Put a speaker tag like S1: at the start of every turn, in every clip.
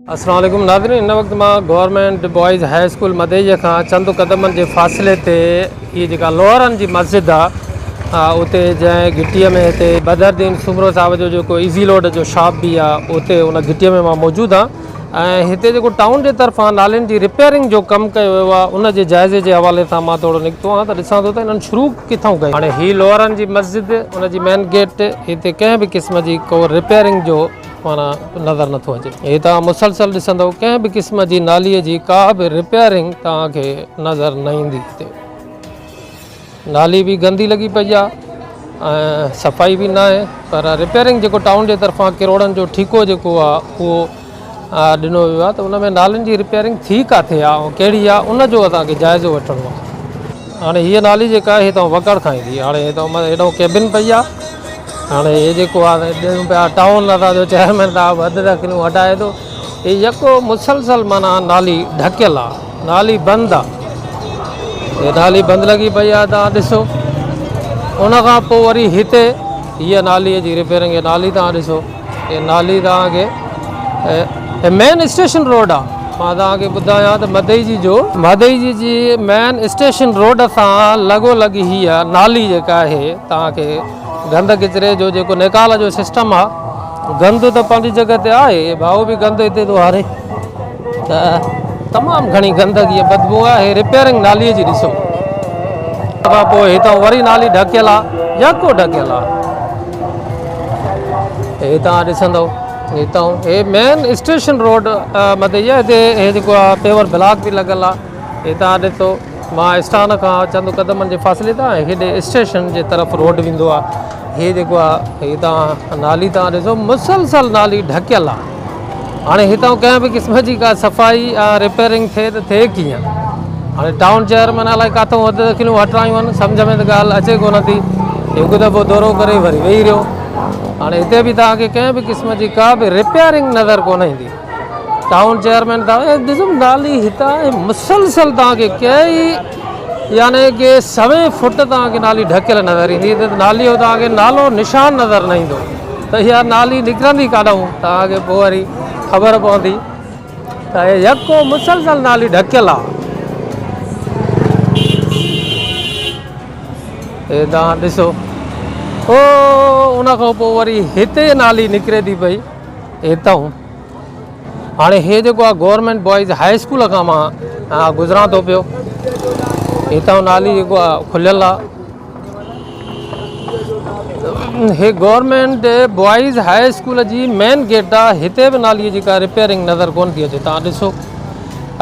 S1: السلام عليڪم ناظرين هن وقت مان government boys high school Madeji کان چند قدمن جي فاصلي تي هي جيڪا لوهرن جي مسجد آ اتي جنهن گهٽي ۾ هتي بدر الدين سومرو صاحب جو جيڪو ايزي لوڊ جو شاپ به آ اتي ان گهٽي ۾ مان موجود آ ۽ هتي جيڪو ٽائون جي طرفان نالين جي رپيئرنگ جو ڪم ڪيو ويو آ ان جي جائزي جي حوالي سان مان ٿورو نڪتو آهيان ته ڏسان ٿو ته انهن شروع ڪٿان ڪيو. هاڻي هي لوهرن جي مسجد ان جي مين گيٽ هتي ڪنهن به قسم جي ڪو رپيئرنگ جو معنيٰ نظر نٿو اچي. هي توهان مسلسل ڏسندؤ ڪنهن به قسم جي ناليء جي ڪا به رپيئرنگ توهان کي نظر نه ايندي. هتي نالي به گندي لڳي پئي آهي ۽ صفائي به ناهي پر رپيئرنگ جيڪو ٽائون جي طرفان ڪروڙن جو ٺيڪو جيڪو آهي اهو ڏنو ويو آهي ته ان ۾ نالين جي رپيئرنگ ٿي ڪاٿي آهي ۽ ڪهڙي آهي ان جو اسان کي جائزو وٺڻو آهي. هاڻي هيء نالي جيڪا آهي هتان وڪڙ کان ايندي هاڻي هتان هيڏانهن ڪيبن پئي آهي هاڻي هي جيڪو آهي ڏيون پيا ٽائون اسان جو چيئرمين صاحب حد دخليون هٽائي ٿو هي يڪو مسلسل معنيٰ نالي ڍڪيل آهي نالي بند آهي هي نالي بند لڳي پئي آهي تان ڏسو ان کان پوء وري هتي هيء نالي جي رپيئرنگ هي نالي تان ڏسو هي نالي توهان کي هي مين اسٽيشن روڊ آ مان توهان کي ٻڌايان ته مدئجي جو مدئجي جي مين اسٽيشن روڊ سان لڳو لڳ هي نالي جيڪا آهي توهان کي گند ڪچري جو جيڪو نيڪال جو سسٽم آ گند ته پنهنجي جڳهه تي آهي ڀائو به گند هتي ٿو هاري ته تمام گهڻي گندگي ۽ بدبو آهي هي رپيئرنگ نالي جي ڏسو کان پوء هتان وري نالي ڍڪيل آ يڪو ڍڪيل آ هي تان ڏسندو هتان هي مين اسٽيشن روڊ مٿي هتي هي جيڪو آ پيور بلاڪ به لڳل آ هي تان ڏسو مان اسٽان کان چند قدمن جي فاصلي تان هيڏي اسٽيشن جي طرف روڊ ويندو آ هي جيڪو آ هي تان نالي تان ڏسو مسلسل نالي ڍڪيل آ هاڻي هتان ڪنهن به قسم جي ڪا صفائي يا رپيئرنگ ٿئي ته ٿئي ڪيئن؟ هاڻي ٽائون چيئرمين الائي ڪاٿئون حد دخليون هٽرايون آهن سمجهه ۾ ته ڳالهه اچي ڪونه ٿي هڪ دفعو دورو ڪري وري ويهي رهيو هاڻي هتي به توهان کي ڪنهن به قسم جي ڪا به رپيئرنگ نظر ڪونه ايندي ٽائون چيئرمين صاحب ڏسو نالي هتان مسلسل توهان کي ڪئي يعني ڪي سوين فٽ توهان کي نالي ڍڪيل نظر ايندي هتي نالي جو توهان کي نالو نشان نظر نه ايندو ته اها نالي نڪرندي ڪاڏانهون توهان کي پوء وري خبر پوندي ته هي يڪو مسلسل نالي ڍڪيل آ. هي توهان ڏسو او ان کان پوء وري هتي نالي نڪري ٿي پئي هتان هاڻي هي جيڪو آ گورنمينٽ بوائز هاء اسڪول کان مان گذران ٿو پيو هتان نالي جيڪو آ کليل آ. هي گورنمينٽ بوائز هاء اسڪول جي مين گيٽ آ هتي به نالي جي ڪا رپيئرنگ نظر ڪون ٿي اچي تان ڏسو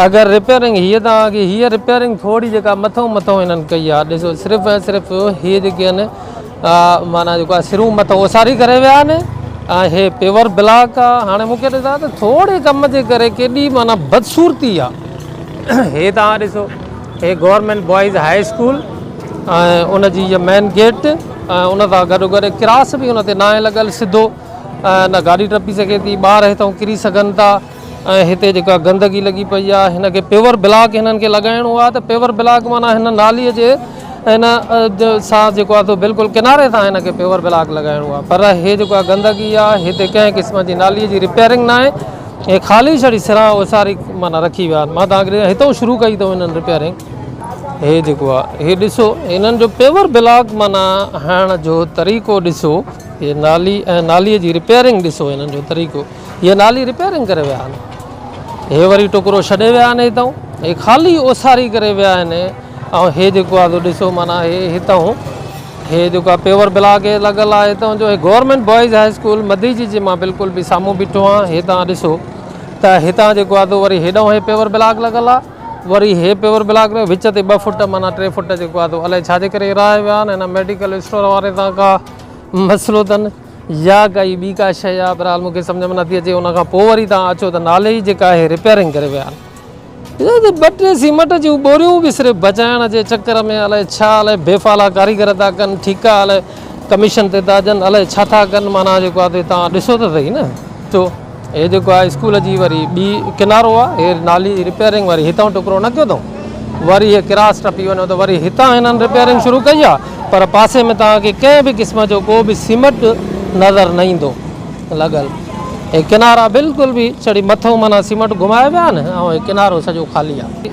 S1: اگر رپيئرنگ هي تان کي هي رپيئرنگ ٿوري جيڪا مٿو مٿو هنن ڪئي آ ڏسو صرف ۽ صرف هي جيڪي آهن معنيٰ جيڪو آ سرون مٿو اوساري ڪري ويا آهن ۽ هي پيور بلاڪ آ هاڻي مونکي ڏسا ته ٿوري ڪم جي ڪري ڪيڏي معنيٰ بدصورتي آ هي تان ڏسو هي گورنمينٽ بوائز هاء اسڪول ۽ ان جي هي مين گيٽ ۽ ان سان گڏو گڏ ڪراس به ان تي ناهي لڳل سڌو ۽ نه گاڏي ٽپي سگهي ٿي ٻار هتان ڪري سگهن ٿا ۽ هتي جيڪا گندگي لڳي پئي آهي هن کي پيور بلاڪ هنن کي لڳائڻو آهي ته پيور بلاڪ معنيٰ هن نالي جي هن سان جيڪو آهي سو بلڪل ڪناري سان هن کي پيور بلاڪ لڳائڻو آهي پر هي جيڪو آهي گندگي آهي هتي ڪنهن قسم جي نالي جي رپيئرنگ ناهي هي خالي ڇڙي سران اوساري معنيٰ رکي ويا آهن مان توهان کي ڏسان هتان شروع ڪئي اٿئون هنن رپيئرنگ هي جيڪو آهي هي ڏسو هنن جو پيور بلاڪ معنيٰ هڻڻ جو طريقو ڏسو هي نالي ۽ نالي جي رپيئرنگ ڏسو هنن جو طريقو هي نالي رپيئرنگ ڪري ويا آهن هي وري ٽڪرو ڇڏي ويا آهن هتان هي خالي اوساري ڪري ويا آهن ۽ هي جيڪو آهي سو ڏسو معنيٰ هي هتان هي جيڪو آهي پيور بلاڪ هي لڳل آهي هتان جو هي government boys high school Madeji جي مان بلڪل به سامهون بيٺو آهيان هي تان ڏسو ته هتان جيڪو آهي سو وري هيڏانهن هي پيور بلاڪ لڳل آهي وري هي پيور بلاڪ وچ تي ٻه فٽ معنيٰ ٽي فٽ جيڪو آهي سو الائي ڇا جي ڪري راهي ويا آهن هن ميڊيڪل اسٽور واري سان ڪا مسئلو اٿن يا ڪائي ٻي ڪا شيء آهي بهرحال مونکي سمجهه ۾ نٿي اچي ان کان پوء وري تان اچو ته نالي جي جيڪا آهي رپيئرنگ ڪري ويا آهن ٻه ٽي سيمٽ جون ٻوريون به صرف بچائڻ جي چڪر ۾ الائي ڇا الائي بيفالا ڪاريگر ٿا ڪن ٺيڪا الائي ڪميشن تي ٿا ڏين الائي ڇا ٿا ڪن معنيٰ جيڪو آهي تان ڏسو ته سهي نه تو هي جيڪو آهي اسڪول جي وري ٻي ڪنارو آهي هي نالي جي رپيئرنگ وري هتان ٽڪرو نه ڪيو اٿئون وري هي ڪراس ٽپي وڃو ته وري هتان هنن رپيئرنگ شروع ڪئي آهي پر پاسي ۾ توهان کي ڪنهن به قسم جو ڪو به سيمٽ نظر نه ايندو لڳل. هي ڪنارا بلڪل به ڇڙي مٿو معنيٰ سيمنٽ گهمايا ويا آهن ۽ هي ڪنارو سڄو خالي آهي.